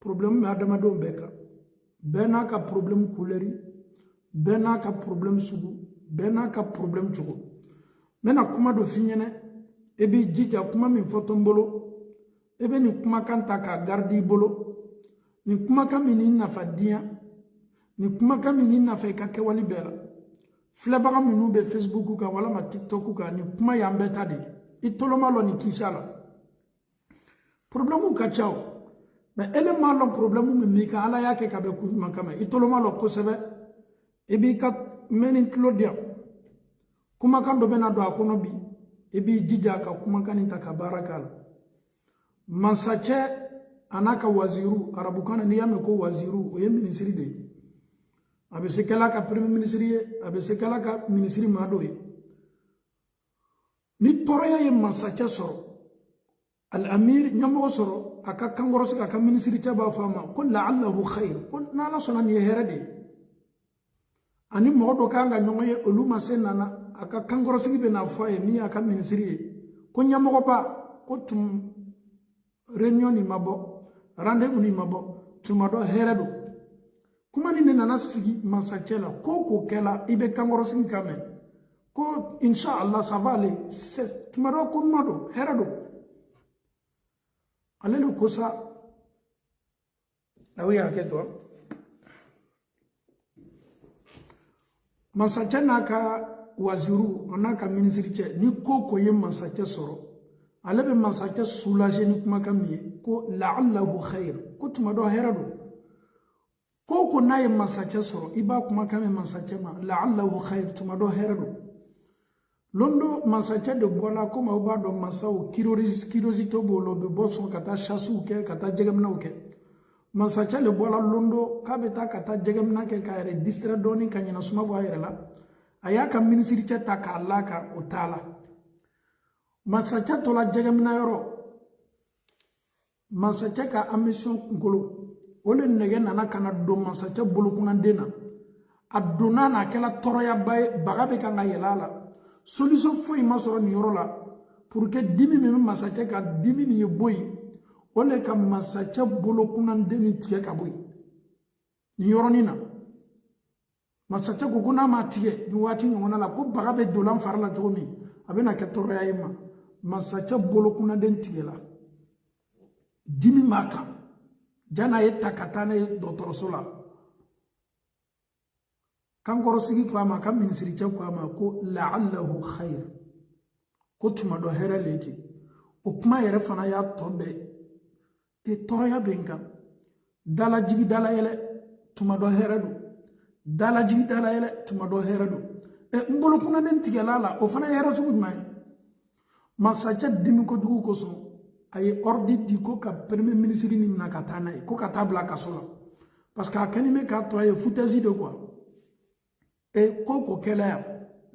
Problème bɛ adamadenw bɛɛ kan. Bɛɛ n'a ka problème couleur, bɛɛ n'a ka problème sugu, bɛɛ n'a ka problème cogo. N bɛna kuma dɔ f'i ɲɛna, e b'i jija kuma min fɔtɔ n bolo, e bɛ nin kumakan ta k'a garidi i bolo. Nin kumakan min n'i nafa diɲɛ, nin kumakan min n'i nafa i ka kɛwale bɛɛ la. Filɛbaga minnu bɛ Facebook kan walama TikTok kan, nin kuma y'an bɛɛ ta de ye. I toloma lɔ nin kisa la. Problème ka ca o, mais ele m'a lɔn problème min b'i kan, Ala y'a kɛ ka bɛn kun jumɛn kama. I toloma lɔ kosɛbɛ, i b'i ka mɛnni tulo di yan. Kumakan dɔ bɛna don a kɔnɔ bi, i b'i jija ka kumakan nin ta ka baara k'a la. Mansacɛ a n'a ka waziru, arabukan na n'i y'a mɛn ko waziru, o ye minisiri de ye. A bɛ se kɛla ka premier ministre ye, a bɛ se kɛla ka minisiri maa dɔ ye. Ni tɔɔrɔya ye mansacɛ sɔrɔ, al-amir ɲɛmɔgɔ sɔrɔ, a ka kankɔrɔsigi, a ka minisiri cɛ b'a fɔ a ma ko la'allahu khair, ko n'Ala sɔnna nin ye hɛrɛ de ye. Ani mɔgɔ dɔ kan ka ɲɔgɔn ye, olu ma se nana, a ka kankɔrɔsigi bɛ n'a fɔ a ye, min y'a ka minisiri ye, ko ɲɛmɔgɔba, ko tun réunion nin ma bɔ, rendez-vous nin ma bɔ, tuma dɔ hɛrɛ don. Kuma nin de nana sigi mansacɛ la. Ko ko kɛla, i bɛ kankɔrɔsigi kan mɛn ko inshallah ça va aller, tuma dɔ ko ɲuman don, hɛrɛ don. Ale de ko sa, aw ye hakɛ to. Mansacɛ n'a ka waziru, a n'a ka minisiri cɛ, ni ko ko ye mansacɛ sɔrɔ, ale bɛ mansacɛ soulager ni kumakan min ye ko la'allahu khair, ko tuma dɔ hɛrɛ don. Ko ko n'a ye mansacɛ sɔrɔ, i b'a kumakan mɛn mansacɛ ma, la'allahu khair, tuma dɔ hɛrɛ don. Londo mansacɛ de bɔra, komi aw b'a dɔn mansaw curiosité b'o la, u bɛ bɔ sɔn ka taa chassew kɛ, ka taa jɛgɛminɛw kɛ. Mansacɛ de bɔra londo k'a bɛ taa ka taa jɛgɛminɛ kɛ k'a yɛrɛ distraire dɔɔni, ka ɲɛna suma bɔ a yɛrɛ la. A y'a ka minisiri cɛ ta k'a la ka o t'a la. Mansacɛ tora jɛgɛminɛ yɔrɔ, mansacɛ ka ambition kunkolo o le nɛgɛ nana ka na don mansacɛ bolokunnanden na. A donna n'a kɛla tɔɔrɔyaba ye, baga bɛ kan ka yɛlɛ a la. Solution foyi ma sɔrɔ nin yɔrɔ la pour que dimi min bɛ mansacɛ ka dimi nin ye bɔ yen, o le ka mansacɛ bolokunnanden nin tigɛ ka bɔ yen nin yɔrɔnin na. Masakɛ ko ko n'a ma tigɛ nin waati ɲɔgɔnna la, ko baga bɛ dolan fari la cogo min, a bɛna kɛ tɔɔrɔya ye ma. Masakɛ bolokunnanden tigɛla, dimi b'a kan, jan'a ye ta ka taa n'a ye dɔgɔtɔrɔso la. Kankɔrɔsigi ko a ma, ka minisiricɛ ko a ma ko la'allahu khair, ko tuma dɔ hɛrɛ le ten. O kuma yɛrɛ fana y'a tɔ bɛɛ e tɔɔrɔya bɛ n kan. Dalajigi dalayɛlɛ, tuma dɔ hɛrɛ don. Dalajigi dalayɛlɛ, tuma dɔ hɛrɛ don. Ɛ n bolo kunnaden tigɛla la, o fana ye hɛrɛ sugu jumɛn ye? Masakɛ dimi kojugu kosɔn, a ye ordre di ko ka premier ministre nin minɛ ka taa n'a ye, ko ka taa bila kaso la, parce que a kɛni bɛ k'a tɔ a ye foutaise de quoi. E ko ko kɛla yan,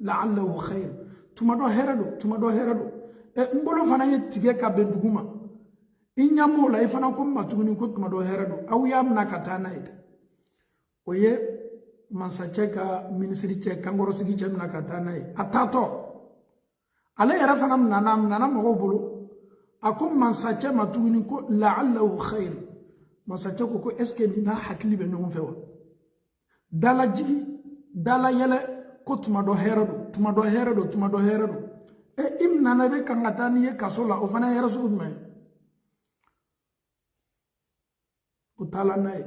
la'allahu khair, tuma dɔ hɛrɛ don, tuma dɔ hɛrɛ don. Ɛ n bolo fana ye tigɛ ka bɛn dugu ma, i ɲɛ m'o la, i fana ko n ma tuguni ko tuma dɔ hɛrɛ don. Aw y'a minɛ ka taa n'a ye. O ye mansacɛ ka minisiri cɛ, kankɔrɔsigi cɛ minɛ ka taa n'a ye. A taatɔ, ale yɛrɛ fana nana, a nana mɔgɔw bolo, a ko mansacɛ ma tuguni ko la'allahu khair. Mansacɛ ko ko est ce que nin n'a hakili bɛ ɲɔgɔn fɛ wa? Dalajigi dalayɛlɛ, ko tuma dɔ hɛrɛ don, tuma dɔ hɛrɛ don, tuma dɔ hɛrɛ don. E i nana, i bɛ kan ka taa n'i ye kaso la, o fana ye hɛrɛ sugu jumɛn ye? O taala n'a ye.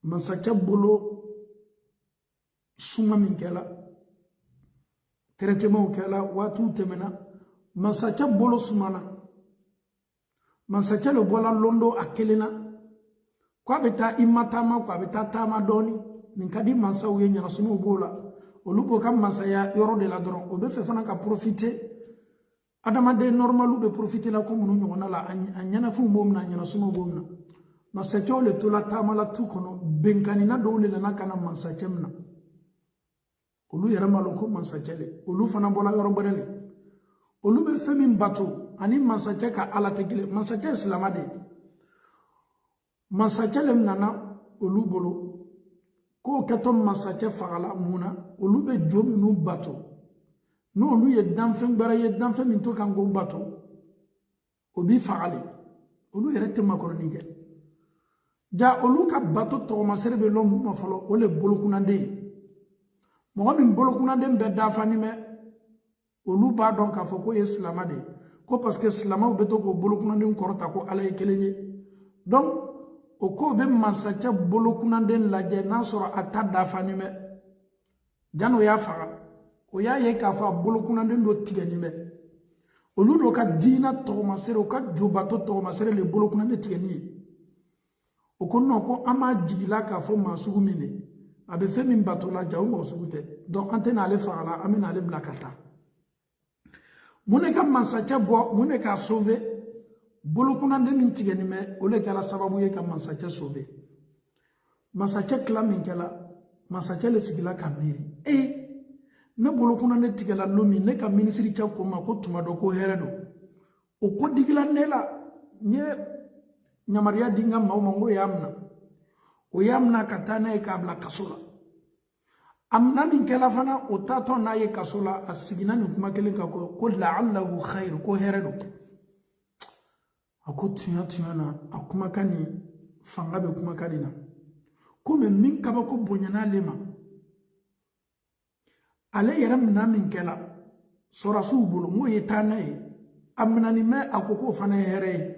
Masakɛ bolo suma min kɛla, traitement kɛla, waatiw tɛmɛna, masakɛ bolo sumana. Masakɛ le bɔla londo a kelen na ko a bɛ taa i ma taama, ko a bɛ taa taama dɔɔni. Nin ka di mansaw ye, ɲɛnasumuw b'o la, olu b'o ka masaya yɔrɔ de la dɔrɔn, o bɛ fɛ fana ka profiter. Adamaden normalu bɛ profiter la ko minnu ɲɔgɔnna la, a ɲɛnafinw b'o minɛ, a ɲɛnasumuw b'o minɛ. Masakɛw le tola taama la tu kɔnɔ, benkanina dɔw le nana ka na masakɛ minɛ. Olu yɛrɛ ma lɔn ko masakɛ le, olu fana bɔra yɔrɔ gbɛrɛ le. Olu bɛ fɛn min bato ani masakɛ ka ala tɛ kelen. Masakɛ ye silama de ye. Masakɛ le nana olu bolo k'o kɛtɔ masakɛ fagala mun na? Olu bɛ jo minnu bato, n'olu ye danfɛn gbɛrɛ ye, danfɛn min to kan k'o bato, o b'i faga le. Olu yɛrɛ tɛ makɔrɔni kɛ. Ja olu ka bato tɔgɔmasere bɛ lɔn mun ma fɔlɔ? O le bolokunnanden ye. Mɔgɔ min bolokunnanden bɛɛ dafani bɛ, olu b'a dɔn k'a fɔ k'o ye silama de ye, ko parce que silamaw bɛ to k'o bolokunnanden kɔrɔta ko Ala ye kelen ye. Donc o ko bɛ masakɛ bolokunnanden lajɛ n'a sɔrɔ a ta dafani bɛ. Jan'o y'a faga, o y'a ye k'a fɔ a bolokunnanden dɔ tigɛni bɛ. Olu dɔ ka diina tɔgɔmasere, o ka jobato tɔgɔmasere le bolokunnanden tigɛni ye. O ko non, ko an b'a jigila k'a fɔ maa sugu min de a bɛ fɛn min bato la, ja o mɔgɔ sugu tɛ. Donc an tɛna ale faga la, an bɛna ale bila ka taa. Mun de ka masakɛ bɔ? Mun de k'a sauver? Bolokunnanden min tigɛni bɛ, o de kɛra sababu ye ka masakɛ sauver. Masakɛ tila min kɛla, masakɛ le sigila ka miiri: ee, ne bolokunnanden tigɛla lon min, ne ka minisiri cɛ ko n ma ko tuma dɔ ko hɛrɛ don. O ko digila ne la. N ye yamaruya di n ka maaw ma, n ko y'a minɛ. O y'a minɛ ka taa n'a ye k'a bila kaso la. A minɛ min kɛla fana, o taatɔ n'a ye kaso la, a seginna nin kuma kelen kan ko la'allahu khayr, ko hɛrɛ don. A ko tiɲɛ tiɲɛ na, a kumakan nin fanga bɛ kumakan nin na. Komi min kabako bonyana ale ma, ale yɛrɛ minɛ min kɛla sɔrɔsiw bolo, n k'o ye taa n'a ye, a minɛni mɛ, a ko k'o fana ye hɛrɛ ye.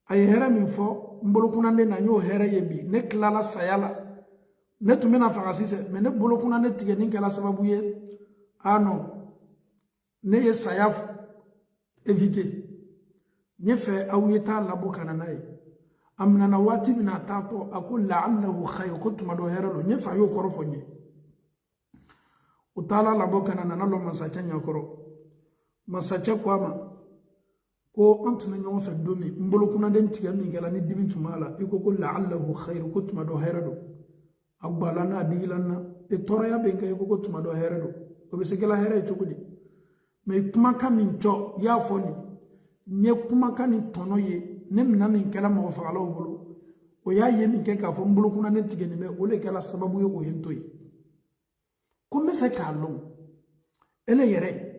A ye hɛrɛ min fɔ n bolokunnanden na, n y'o hɛrɛ ye bi. Ne tilala saya la, ne tun bɛna faga sisan, mɛ ne bolokunnanden tigɛni kɛla sababu ye. Ah non, ne ye saya éviter. N fɛ aw ye taa labɔ ka na n'a ye. A minɛna waati min na, a taatɔ, a ko la'allahu khayr, ko tuma dɔ hɛrɛ don. N ye fa y'o kɔrɔ fɔ n ye. U taala labɔ ka na, nana lɔ masakɛ ɲɛkɔrɔ. Masakɛ ko a ma ko an tun bɛ ɲɔgɔn fɛ don min, n bolokunnanden tigɛ min kɛra, ni dimi tun b'a la, i ko ko la'allahu khayr, ko tuma dɔ hɛrɛ don. A gbala n'a digila n na, e tɔɔrɔya bɛ n kan, i ko ko tuma dɔ hɛrɛ don. O bɛ se kɛla hɛrɛ ye cogo di? Mɛ kumakan min cɔ i y'a fɔ nin, n ye kumakan nin tɔnɔ ye. Ne minɛ min kɛra mɔgɔ fagalaw bolo, o y'a ye min kɛ k'a fɔ n bolokunnanden tigɛnin bɛ, o de kɛra sababu ye o ye n to yen. Ko n bɛ fɛ k'a lɔn, ele yɛrɛ,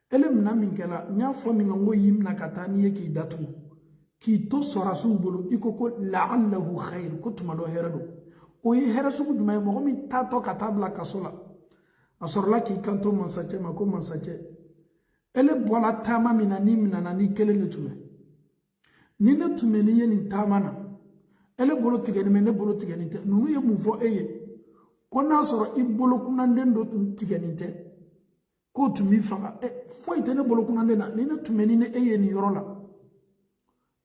ele minɛ min kɛra, n y'a fɔ min kan, n ko y'i minɛ ka taa n'i ye k'i datugu k'i to sɔrɔsiw bolo, i ko ko la'allahu khayr, ko tuma dɔ hɛrɛ don. O ye hɛrɛ sugu jumɛn ye, mɔgɔ min taatɔ ka taa bila kaso la? A sɔrɔla k'i kanto masakɛ ma ko masakɛ, ele bɔra taama min na, n'i minɛna, n'i kelen de tun bɛ, ni ne tun bɛ n'i ye nin taama na, ele bolo tigɛni bɛ, ne bolo tigɛni tɛ. Ninnu ye mun fɔ e ye? Ko n'a sɔrɔ i bolo kunnanden dɔ tun tigɛni tɛ, k'o tun b'i faga. Foyi tɛ ne bolo kunnanden na. Ni ne tun bɛ ni e ye nin yɔrɔ la,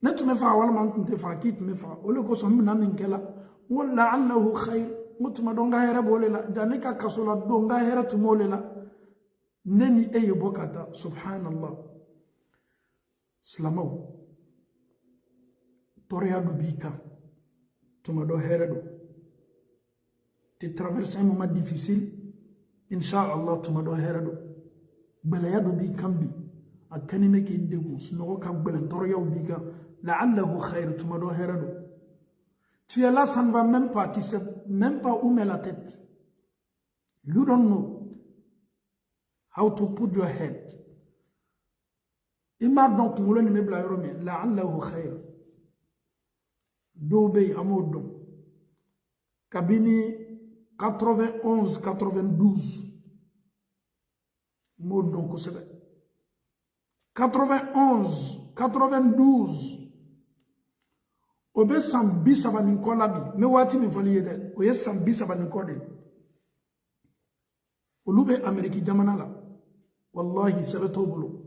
ne tun bɛ faga walima n tun tɛ faga? K'i tun bɛ faga. O de kosɔn n minɛ min kɛla, n ko la'allahu khayr, n ko tuma dɔ n ka hɛrɛ b'o de la. Ja ne ka kaso la don, n ka hɛrɛ tun b'o de la, ne ni e ye bɔ ka taa. Subhanallah. Silamɛw, tɔɔrɔya dɔ b'i kan, tuma dɔ hɛrɛ don. Tu traverses un moment difficile, inshallah tuma dɔ hɛrɛ don. Gɛlɛya dɔ b'i kan bi, a kɛni bɛ k'i degun, sunɔgɔ ka gɛlɛn, tɔɔrɔyaw b'i kan, la'allahu khayr, tuma dɔ hɛrɛ don. Tu es là, ça ne va même pas, tu sais même pas où met la tête, you don't know how to put your head, i m'a dɔn kunkolo nin bɛ bila yɔrɔ min. La'allahu khayr. Dɔw bɛ yen, an b'o dɔn kabini 91, 92, n b'o dɔn kosɛbɛ. 91, 92, o bɛ san 30 ni kɔ la bi. N bɛ waati min fɔli ye dɛ, o ye san 30 ni kɔ de ye. Olu bɛ Amérique jamana la. Wallahi, sɛbɛn t'o bolo.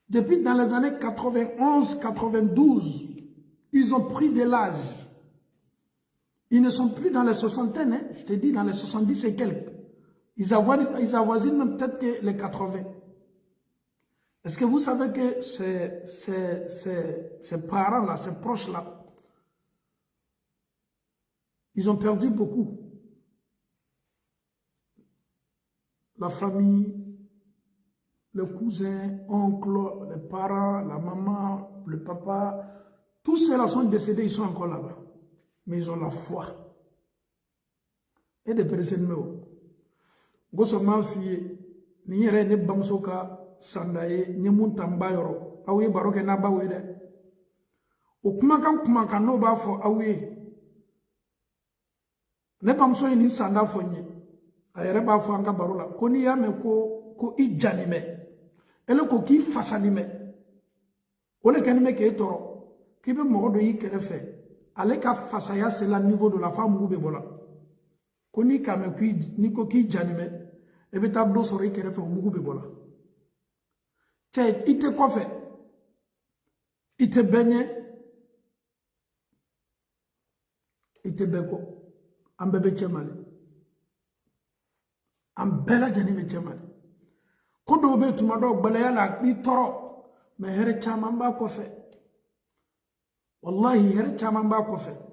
Depuis dans les années 91, 92, ils ont pris de l'âge. Ils ne sont plus dans les soixantaines, hein? Je te dis dans les 70 et quelques. Ils avoisinent même peut-être que les 80. Est-ce que vous savez que ces parents-là, ces proches-là, ils ont perdu beaucoup? La famille, les cousins, oncles, les parents, la maman, le papa, tous ceux-là sont décédés, ils sont encore là-bas. Mais ils ont la foi. Et de personnes, n ko sɔn m'a f'i ye, nin yɛrɛ ye ne bamuso ka sanda ye. N ye mun ta n ba yɔrɔ, aw ye baro kɛ n'a baw ye dɛ. O kumakan kumakan n'o b'a fɔ aw ye, ne bamuso ye nin sanda fɔ n ye, a yɛrɛ b'a fɔ an ka baro la ko n'i y'a mɛn ko i jani bɛ, ele ko k'i fasani bɛ, o de kɛlen bɛ k'e tɔɔrɔ, k'i bɛ mɔgɔ dɔ y'i kɛrɛfɛ, ale ka fasaya sela niveau dɔ la f'a mugu bɛ bɔ la. Ko n'i k'a mɛn n'i ko k'i jani bɛ, i bɛ taa dɔ sɔrɔ i kɛrɛfɛ, o mugu bɛ bɔ la. Cɛ, i tɛ kɔfɛ, i tɛ bɛɛ ɲɛ, i tɛ bɛɛ kɔ. An bɛɛ bɛ cɛ ma dɛ, an bɛɛ lajɛlen bɛ cɛ ma dɛ. Ko dɔw bɛ yen, tuma dɔw gɛlɛya la, a b'i tɔɔrɔ, mɛ hɛrɛ caman b'a kɔfɛ. Walahi, hɛrɛ caman b'a kɔfɛ.